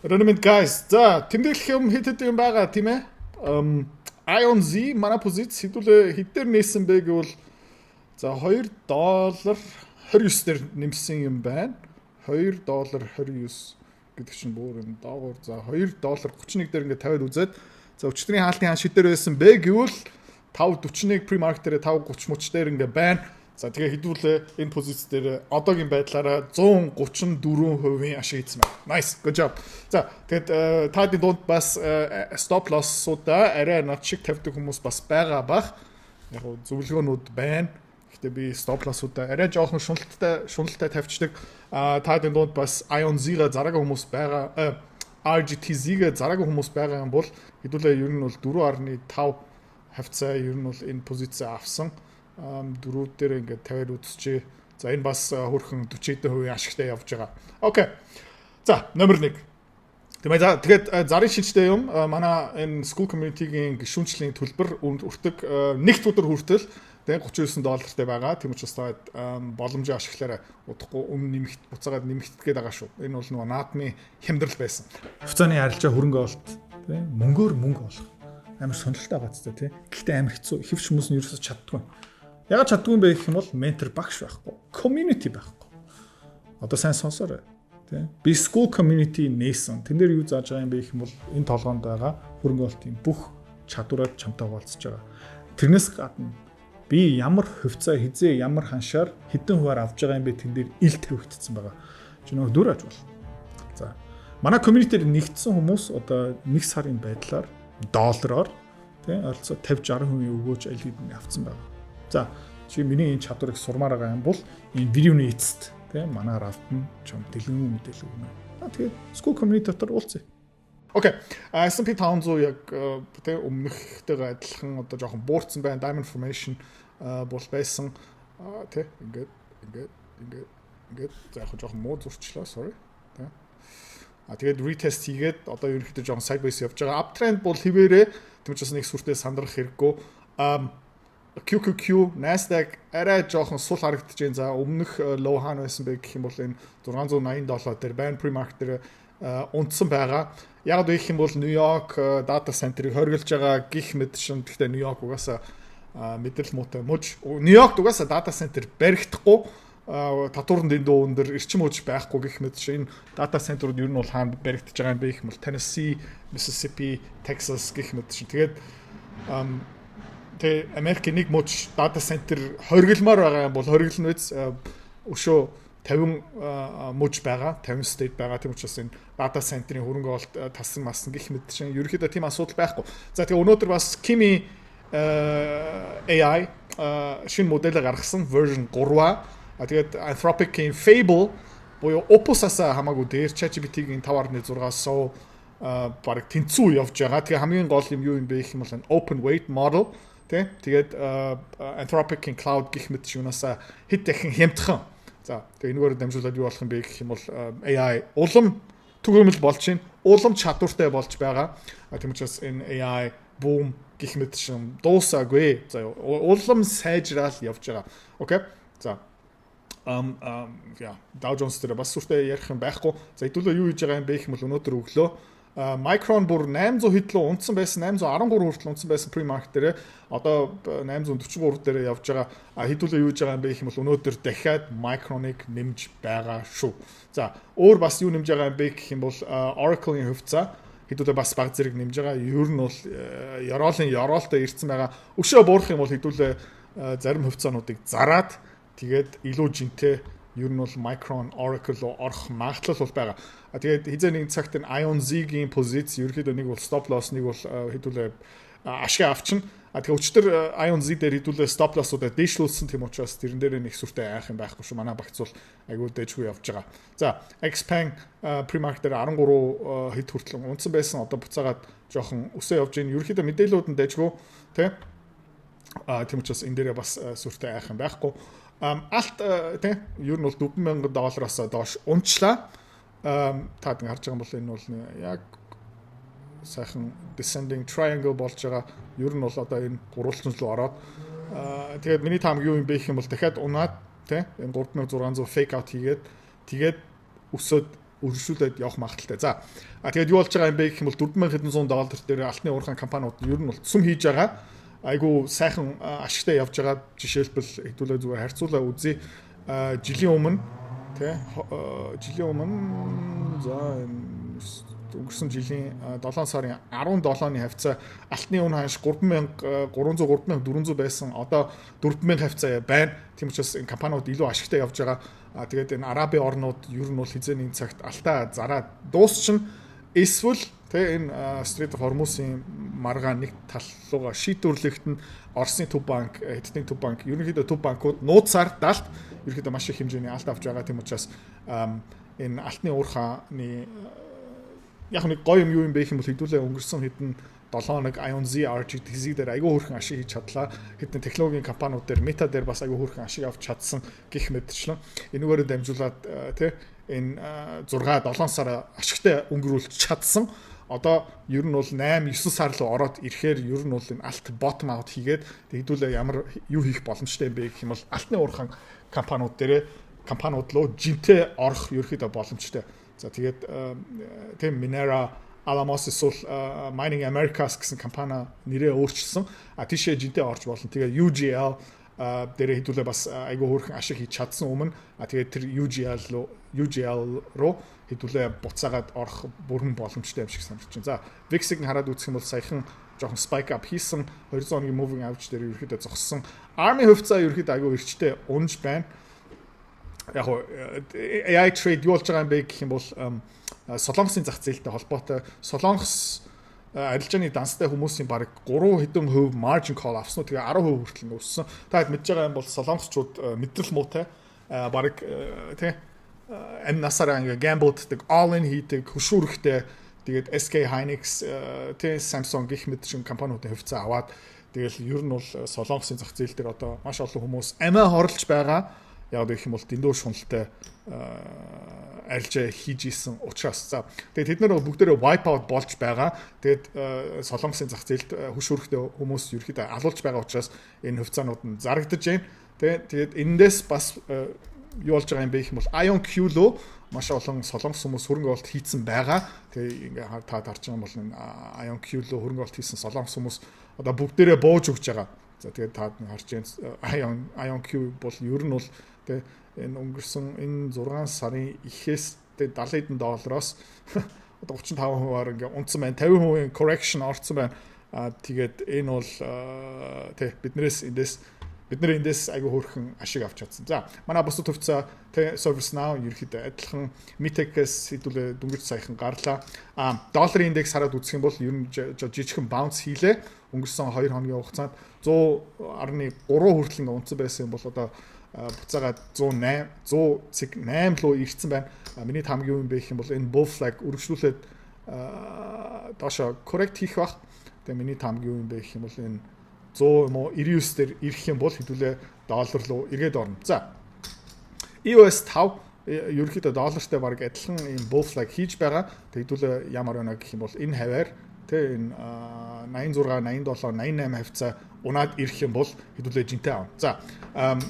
Оройн guys. За, тэмдэглэх юм хэд хэд юм байгаа, тийм ээ. IONZ манай позиц хэдүүлээ хэд дээр нээсэн бэ гэвэл, за, 2 доллар 29 дээр нэмсэн юм байна. 2 доллар 29 гэдэг чинь бүр энэ доогуур, за, 2 доллар 31 дээр ингээд тавиад үзээд, за, өчигдрийн хаалтын ханш хэд дээр байсан бэ гэвэл 5.41, pre-market дээр 5.30 мөч дээр ингээд байна. За, тэгээ хэдүүлээ энэ позиц дээр одоогийн байдлаараа 134% ашиг хийсэн байна. Nice, good job. За, тэгэд таадын дунд бас stop loss-уудаа арай над шиг тавьдаг хүмүүс бас байгаа бах. Яг гоо зөвлөгөөнүүд байна. Гэхдээ би stop loss-уудаа арай жоохон шуналтай шуналтай тавьчихдаг. А таадын дунд бас IONZ-га зараагүй хүмүүс байгаа. RGTZ-га зараагүй хүмүүс байгаа юм бол хэдүүлээ ер нь бол 4.5 хавцаа ер нь бол энэ позиц авсан, дөрөв дээр ингээд тавиад үзчихээ. За, энэ бас хөрхөн 40 хэдэн хувийн ашигтай явж байгаа. Okay. За, номер 1. Тийм ээ, за, тэгээд зарын шинжтэй юм, манай энэ Skool community-гийн гишүүнчлийн төлбөр өртөг нэгд өдөр хүртэл тэгээд 39 доллартай байгаа. Тийм учраас та боломжийг ашиглаарай. Удахгүй өмнө нэмэгт, буцаагаад нэмэгдэх гээд байгаа шүү. Энэ бол нөгөө наадмын хямдрал байсан. Хувьцааны арилжаа, хөрөнгө оруулалт, тийм, мөнгөөр мөнгө олох амар сонирхолтой байгаа ч тийм. Гэхдээ амар хэцүү. Хэвч хүмүүс нь ерөөсөж чаддгүй. Ягаад чаддгүй юм бэ гэх юм бол ментор багш байхгүй. Community байхгүй. Одоо сайн сонсоорой. Тийм. Би Skool community нээсэн. Тэн дээр юу зааж байгаа юм бэ гэх юм бол энэ толгоонд байгаа хөрөнгө оруулалтын бүх чадвараар чамтай хуваалцаж байгаа. Тэрнээс гадна би ямар хувьцаа хизээ ямар ханшаар хэдэн хувиар авж байгаа юм бэ, тэн дээр ил тавигдсан байгаа. Чи нөгөө дүр аж бол. За. Манай community-д нэгдсэн хүмүүс одоо нэг сарын байдлаар доллараар, тийм, ойролцоо 50 60% өгөөж аль хэдийн авцсан байгаа. За, чи миний энэ чадварыг сурмаар байгаа юм бол энэ видеоны эцэст, тийм, манай равтан чам дэлгэн мэдээлэл өгнө. Аа, тэгээд Skool community дотор уулзъя. Okay. S&P 500 яг, тийм, өмнөхтэйгээ адилхан одоо жоохон буурсан байна. Diamond formation бол байсан. Тийм, ингээд ингээд ингээд ингээд, за, яг жоохон муу зурчлаа, sorry. Тийм. А тэгээд retest хийгээд одоо ерөнхийдөө жоохон sideways явж байгаа. Uptrend бол хэвээрээ, тийм учраас нэг сүртэй сандрах хэрэггүй. QQQ, Nasdaq арай жоохон сул харагдаж байна. За, өмнөх low хаана байсан бэ гэх юм бол энэ 687 дээр байна. Pre-market дээр унтсан байгаа. Яг гэх юм бол Нью-Йорк data center-ыг хоригдж байгаа гих мэт шин. Гэхдээ Нью-Йорк угаасаа мэдрэл муутай муж. Нью-Йоркт угаасаа data center баригдахгүй, татвар нь дэндүү өндөр, эрчим хүч байхгүй гэх мэт шин. Энэ data center-ууд ер нь бол хаана баригдаж байгаа юм бэ гэх юм бол Tennessee, Mississippi, Texas гэх мэт шин. Тэгээд тэ Америкийн нэг муж data center хоригдмаар байгаа юм бол хориглоно биз, өшөө 50 муж байгаа, 50 state байгаа. Тийм учраас энэ data center-ийн хөрөнгө оруулалт тасан масан гэх мэт чинь ерөнхийдөө тийм асуудал байхгүй. За, тэгээ өнөөдөр бас Kimi AI шинэ модельээ гаргасан, version 3-а. Тэгээд Anthropic-ийн Fable буюу Opus-аас хамаагүй дээр, ChatGPT-гийн 5.6-аас бараг тэнцүү явж байгаа. Тэгээ хамгийн гол юм юу юм бэ гэх юм бол open weight model, тий. Тэгээд Anthropic-ийн Claude гэх мэт юунасаа хэд дахин хямдхан. За, тэгээ энэгээр дамжуулаад юу болох юм бэ гэх юм бол AI улам түгээмэл болж байна. Улам чадвартай болж байгаа. Тийм учраас энэ AI boom гэх мэт шин дуусаагүй. За, улам сайжраал явж байгаа. Okay. За, ам ам яа, Dow Jones дээр бас сүртэй ярих юм байхгүй. За, хэдүүлээ юу хийж байгаа юм бэ гэх юм бол өнөөдөр өглөө Micron бүр 800 хэд лөө унтсан байсан, 813 хүртэл унтсан байсан pre-market дээр, одоо 843 дээр явж байгаа. Хэдүүлээ юу хийж байгаа юм бэ гэх юм бол өнөөдөр дахиад Micron-ыг нэмж байгаа шүү. За, өөр бас юу нэмж байгаа юм бэ гэх юм бол Oracle-ийн хувьцаа хэдүүлээ бас баг зэрэг нэмж байгаа. Ер нь бол ёроолын ёроолтой ирсэн байгаа. Өшөө буурах юм бол хэдүүлээ зарим хувьцаануудыг зараад, тэгээд илүү жинтэй ер нь бол Micron, Oracle руу орох магадлал бол байгаа. А тэгээд хизээ нэг цагт энэ IONZ-гийн позиц ерөөхдөө нэг бол stop loss, нэг бол хэдүүлээ ашиг авчна. А тэгээ өчтөр IONZ дээр хэдүүлээ stop loss-уудаа дээшлүүлсэн, тийм учраас тэрэн дээр нэг сүртэй айх юм байхгүй шүү. Манай багц бол айгүй дээжгүй явж байгаа. За, Xpeng pre-market дээр 13 хэд хүртэл унтсан байсан. Одоо буцаагаад жоохон өсөө явж байна. Ерөөхдөө мэдээллүүд нь дээжгүй, тийм. А тийм учраас энэ дээрээ бас сүртэй айх юм байхгүй. Алт, тийм, ер нь бол 4000 доллароос доош унчлаа. Та ингэ харж байгаа юм бол энэ бол яг сайхан descending triangle болж байгаа. Ер нь бол одоо энэ гурвалжин руу ороод, тэгээд миний таамаг юу юм бэ гэх юм бол дахиад унаад, тий, энэ 3600 fake out хийгээд, тэгээд өсөөд өргөжлүүлээд явах магадлалтай. За, тэгээд юу болж байгаа юм бэ гэх юм бол 4700 доллар дээр алтны уурхайн компаниуд ер нь бол сүм хийж байгаа. Айгу сайхан ашигтай явж байгаа. Жишээлбэл, хэдүүлээ зүгээр харьцуулаа үзье. Жилийн өмнө, тий, жилийн өмнө, за, энэ өнгөрсөн жилийн 7 сарын 17-ны хавьцаа алтны үн ханш 3300, 3400 байсан. Одоо 4000 хавьцаа байна. Тийм учраас энэ компаниуд илүү ашигтай явж байгаа. Тэгээд энэ Арабын орнууд ер нь бол хэзээний цагт алтаа зараад дуусчин, эсвэл тэ энэ Strait of Hormuz-ын маргаан нэг тал руугаа шийдвэрлэгдэн, Оросын төв банк, Хятадын төв банк, ерөнхийдөө төв банкуд нууцаар далд ерөнхийдөө маш их хэмжээний алт авч байгаа. Тийм учраас энэ алтны уурхааны яг нэг гоё юм юу юм бэ гэх юм бол хэдүүлээ өнгөрсөн хэдэн 7 хоног IONZ, RGTZ дээр айгүй хөөрхөн ашиг хийж чадлаа. Хэдэн технологийн компаниуд дээр, Meta дээр бас айгүй хөөрхөн ашиг авч чадсан гэх мэтчлэн. Энүүгээрээ дамжуулаад, тий, энэ 6 7 сар ашигтай өнгөрүүлж чадсан. Одоо ер нь бол 8 9 сар руу ороод ирэхээр ер нь бол энэ алт bottom out хийгээд, хэдүүлээ ямар юу хийх боломжтой юм бэ гэх юм бол алтны уурхайн компаниуд дээрээ, компаниуд руу жинтэй орох ерөөхдөө боломжтой. За, тэгээд тийм Minera Alamos эсвэл Mining Americas гэсэн компани нэрээ өөрчилсөн. А тийшээ жинтэй орж болно. Тэгээ UGL дээрээ хэдүүлээ бас айгүй хөөрхөн ашиг хийж чадсан өмнө. А тэгээд тэр UGL руу хэдүүлээ буцаагаад орох бүрэн боломжтой юм шиг санагдаж байна. За, VIX-ийг хараад үзэх юм бол саяхан жоохон spike up хийсэн, 200 хоногийн moving average дээр ерөөхдөө зогссон. ARM-ын хувьцаа ерөөхдөө айгүй эрчтэй унж байна. Яг AI trade юу болж байгаа юм бэ гэх юм бол Солонгосын зах зээлтэй холбоотой. Солонгос арилжааны данстай хүмүүсийн бараг 3 хэдэн хувь margin call авсан уу, тэгээ 10% хүртэл нь өссөн. Та хэд мэдж байгаа юм бол солонгосчууд мэдрэл муутай, бараг, тий, амь насаараа ингээ gamble-ддаг, all in хийдэг, хөшүүрэгтэй. Тэгээд SK Hynix, тий, Samsung гэх мэт шин компаниудын хувьцаа аваад, тэгэл ер нь бол Солонгосын зах зээл дээр одоо маш олон хүмүүс амиа хорлож байгаа. Яг гэх юм бол дэндүү шуналтай арилжаа хийж исэн учраас. За, тэгээд тэд нар бүгдээрээ wipe out болж байгаа. Тэгээд Солонгосын зах зээлд хөшүүрэгтэй хүмүүс ерөөхдөө алуулж байгаа учраас энэ хувьцаанууд нь зарагдаж байна. Тэгээд эндээс бас юу болж байгаа юм бэ гэх юм бол IonQ руу маш олон солонгос хүмүүс хөрөнгө оруулалт хийцэн байгаа. Тэгээ ингээ та харж байгаа бол энэ IonQ руу хөрөнгө оруулалт хийсэн солонгос хүмүүс одоо бүгдээрээ бууж өгч байгаа. За, тэгээд та харж байна, IonQ бол ер нь бол тэгээ энэ өнгөрсөн энэ 6 сарын ихээс тэгээ 70 хэдэн доллароос одоо 35%-аар ингээ унтсан байна. 50% correction орцсон байна. А тэгээд энэ бол, тий, бид нэр эндээс айгүй хөөрхөн ашиг авч чадсан. За, манай бусад хувьцаа, тий, ServiceNow ерөөхдөө адилхан, Mitex хэдүүлээ дөнгөж саяхан гарлаа. А долларын индекс хараад үзэх юм бол ер нь жижигхэн bounce хийлээ. Өнгөрсөн 2 хоногийн хугацаанд 100.3 хүртэл ингээ унтсан байсан юм бол одоо буцаагаад 108 100.8 руу ирсэн байна. Миний таамаг юу юм бэ гэх юм бол энэ bull flag үргэлжлүүлээд доошо correct хийх бах. Тэгээ миний таамаг юу юм бэ гэх юм бол энэ 100 юм уу 99 дээр ирэх юм бол хэдүүлээ доллар руу эргээд орно. За. EOS 5 ерөнхийдөө доллартай баг адилхан ийм bull flag хийж байгаа. Тэгдүүлээ ямар байна гэх юм бол энэ хаваар, тэ, энэ 86, 87, 88 хавьцаа унаад ирэх юм бол хэдүүлээ жинтэй авна. За,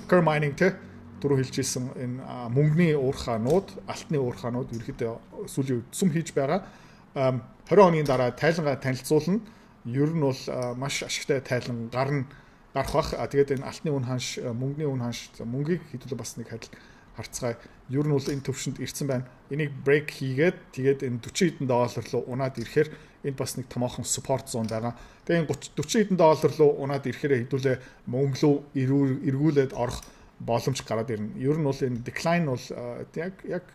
Coeur Mining, тэ, түрүү хэлж ирсэн энэ мөнгөний уурхаанууд, алтны уурхаанууд ерөнхийдөө сүүлийн үед сүм хийж байгаа. 20 хоногийн дараа тайлангаа танилцуулна. Ер нь бол маш ашигтай тайлан гарна, гарах бах. Тэгээд энэ алтны үн ханш, мөнгөний үн ханш, мөнгийг хэдүүлээ бас нэг хадил харцгаая. Ер нь бол энэ төвшөнд ирсэн байна. Энийг break хийгээд, тэгээд энэ 40 хэдэн доллар руу унаад ирэхээр энд бас нэг томоохон support zone байгаа. Тэгээ энэ 30 40 хэдэн доллар руу унаад ирэхээр хэдүүлээ мөнгө рүү эргүүлээд орох боломж гараад ирнэ. Ер нь бол энэ decline бол яг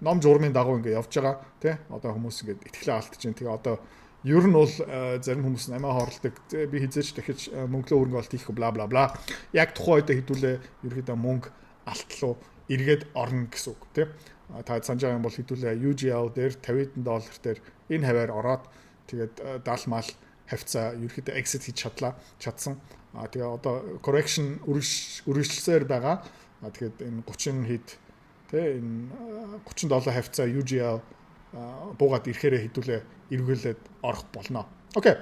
ном журмын дагуу ингээ явж байгаа, тий. Одоо хүмүүс ингээд итгэлээ алдаж байна. Тэгээ одоо ер нь бол зарим хүмүүс амиа хорлдог. Би хэзээ ч дахиж мөнгөлөө хөрөнгө оруулалт хийхгүй, бла бла бла. Яг тухайн үед хэдүүлээ ерөөхдөө мөнгө алтлуу эргээд орно гэсэн үг, тий. Та санаж байгаа юм бол хэдүүлээ UGL дээр 50 доллар дээр энэ хаваар ороод, тэгээд 70 мал хавьцаа ерөөхдөө exit хийж чадсан. А тэгээ одоо correction үргэлжлсээр байгаа. А тэгээд энэ 30 хэд, тэ, энэ 37 хавьцаа UGL буугаад ирэхээрээ хэдүүлээ эргүүлээд орох болно. Окей.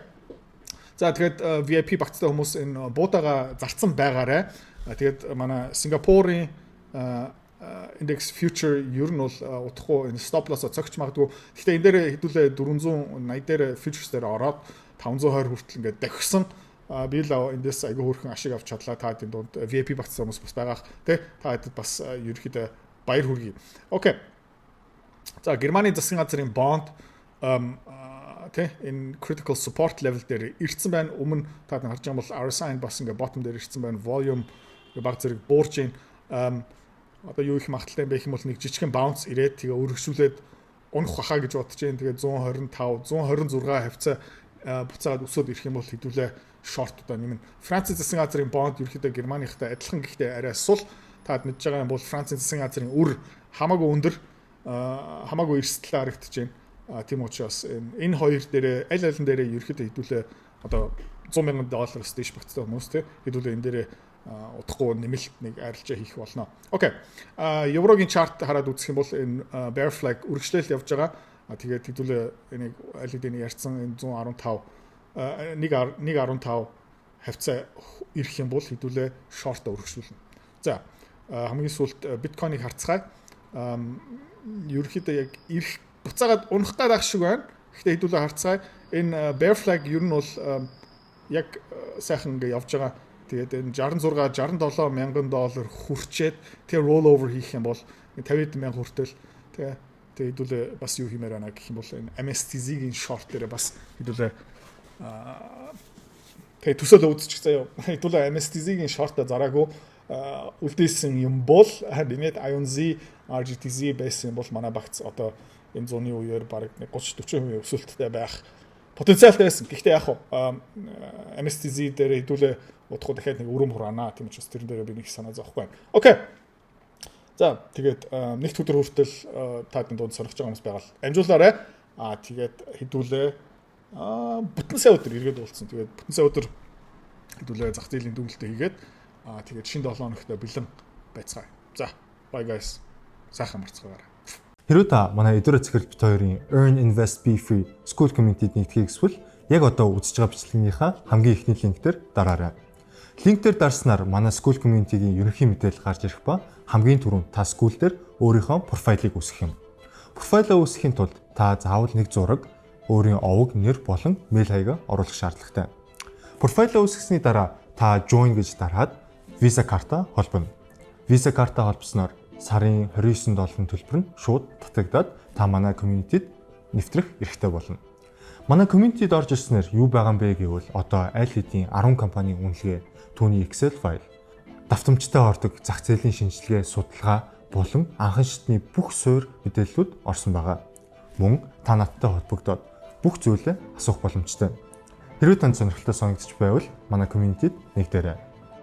За, тэгээд VIP багцтай хүмүүс энэ буудаага зарцсан байгаарай. Тэгээд манай Сингапурын Index future ер нь бол удахгүй энэ stop loss-о цогч магадгүй. Гэхдээ энэ дээр хэдүүлээ 480 дээр futures дээр ороод 520 хүртэл ингээд давхисан. Би л эндээс айгүй хөөрхөн ашиг авч чадлаа. Та хэдийн дунд VIP багтсан хүмүүс бас байгаах тий. Та хэдэд бас ерөөхдөө баяр хүргэе. Okay. За, Германы засгийн газрын бонд тий энэ critical support level дээр ирсэн байна. Өмнө та нар харж байгаа бол RSI бас ингээ bottom дээр ирсэн байна. Volume баг зэрэг буурч байна. Одоо юу их магадлалтай юм бэ гэх юм бол нэг жижигхэн bounce ирээд, тэгээ өргөжлүүлээд унах баха гэж бодож байна. Тэгээ 125, 126 хавцаа буцаад өсөөд ирэх юм бол хэдүүлээ short одоо нэмнэ. Францын засгийн газрын бонд ерөөхдөө Германыхтай адилхан, гэхдээ арай сул. Таад мэдж байгаа юм бол Францын засгийн газрын үр хамаагүй өндөр, хамаагүй эрсдэлтэй харагдаж байна. Тийм учраас энэ хоёр дээрээ, аль алин дээрээ ерөөхдөө хэдүүлээ одоо 100 мянган доллароос дээш багцтай хүмүүс те хэдүүлээ энэ дээрээ удахгүй нэмэлт нэг арилжаа хийх болно. Okay. Еврогийн chart хараад үзэх юм бол энэ bear flag үргэлжлэл явж байгаа. Тэгээд хэдүүлээ энийг аль хэдийн ярьсан энэ 115, 1.1.15 хавцаа ирэх юм бол хэдүүлээ short өргөжлүүлнэ. За, хамгийн сүүлд биткойныг харцгаая. Ерөнхийдөө яг ирэх буцаагаад унах гээд ах шиг байна. Гэхдээ хэдүүлээ харцгаая. Энэ bear flag ер нь бол яг сайхан ингээ явж байгаа. Тэгээд энэ 66 67 мянган доллар хүрчээд тэгээ roll over хийх юм бол 50 мянга хүртэл тэгээ хэдүүлээ бас юу хиймээр байна гэх юм бол энэ MSTZ-ийн short дээр бас хэдүүлээ тэгээ төсөөлөө үзчих заяа. Хэдүүлээ MSTZ-ийн short-а зараагүй үлдээсэн юм бол, нэмээд IONZ, RGTZ байсан юм бол манай багц одоо энэ зуны үеэр бараг 30 40% өсөлттэй байх потенциалтай байсан. Гэхдээ яг хуу MSTZ дээр хэдүүлээ удахгүй дахиад нэг өрөм хураана. Тийм учраас тэрэн дээр би нэг санаа зовхгүй байна. Okay. За, тэгээд нэг өдөр хүртэл та бүхэн дунд сонирхож байгаа хүмүүс байгаа л амжуулаарай. Аа, тэгээд хэдүүлээ бүтэн сайн өдөр эргээд уулзсан. Тэгээд бүтэн сайн өдөр хэдүүлээ зах зээлийн дүгнэлтээ хийгээд, тэгээд шинэ 7 хоногт бэлэн байцгаая. За, bye guys. Сайхан амарцгаагаарай. Хэрвээ та манай Эдүрэ Цэцэрлэг бит хоёрын Earn Invest Be Free School Community-д нэгдэхийг хүсвэл яг одоо үзэж байгаа бичлэгнийхаа хамгийн эхний link дээр дараарай. Link дээр дарснаар манай School Community-гийн ерөнхий мэдээлэл гарч ирэх ба хамгийн түрүүнд та School дээр өөрийнхөө профайлыг үүсгэх юм. Профайлаа үүсгэхийн тулд та заавал нэг зураг, өөрийн овог, нэр болон мэйл хаягаа оруулах шаардлагатай. Профайлаа үүсгэсний дараа та join гэж дараад Visa карта холбоно. Visa карта холбосноор сарын 29 долларын төлбөр нь шууд татагдаад та манай community-д нэвтрэх эрхтэй болно. Манай community-д орж ирснээр юу байгаа юм бэ гэвэл одоо аль хэдийн 10 компанийн үнэлгээ, түүний Excel файл, давтамжтай ордог зах зээлийн шинжилгээ, судалгаа болон анхан шатны бүх суурь мэдээллүүд орсон байгаа. Мөн та надтай холбогдоод бүх зүйлээ асуух боломжтой. Хэрвээ танд сонирхолтой санагдчих байвал манай community-д нэгдээрэй.